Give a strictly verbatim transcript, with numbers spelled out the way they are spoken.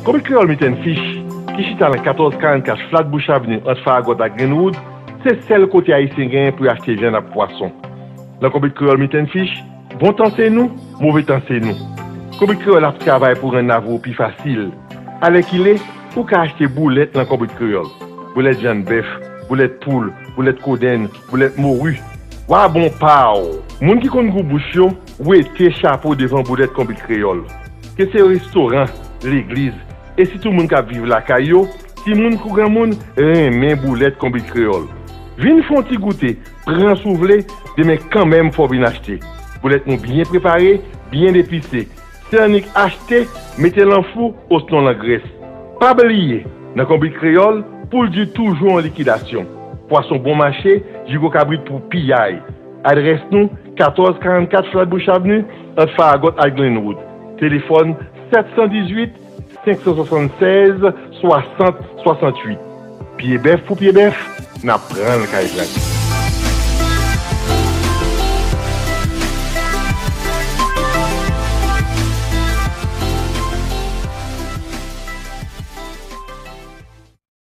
Konbit Kreyòl Meat and Fish, ki chita nan katòz karannkat Flatbush Avenue ant Farragut ak Greenwood, se sèl kote Ayisyen genyen pou y achte vyann ak pwason. Nan Konbit Kreyòl Meat and Fish, bon tan se nou, move tan se nou. Konbit Kreyòl ap travay pou rann lavi w pi fasil. Alèkile, ou ka achte boulèt nan Konbit Kreyòl. Boulèt vyann bèf, boulèt poul, boulèt kodenn, boulèt mori. Wa bon pa w! Moun ki konn gou bouch yo, wete chapo devan boulèt Konbit Kreyòl. Ke se restoran, legliz, e sitou moun k ap viv lakay yo, timoun kou granmoun renmen boulèt Konbit Kreyòl. Vin fè yon ti goute, pran si w vle, demen kanmenm fò w vin achte. Boulèt nou byen prepare, byen epise. Se annik achte, mete l nan fou osnon nan grès. Pa bliye, nan Konbit Kreyòl, poul di toujou an likidasyon. Pwason bon mache, jigo kabrit pou piyay. Adrès nou, katòz karannkat Flatbush Avenue, ant Farragut ak Glenwood. Telefòn sèt san dizuit, senk san swasannsèz, swasant, swasanntuit. Pye bèf pou pye bèf, n ap pran l kay grann.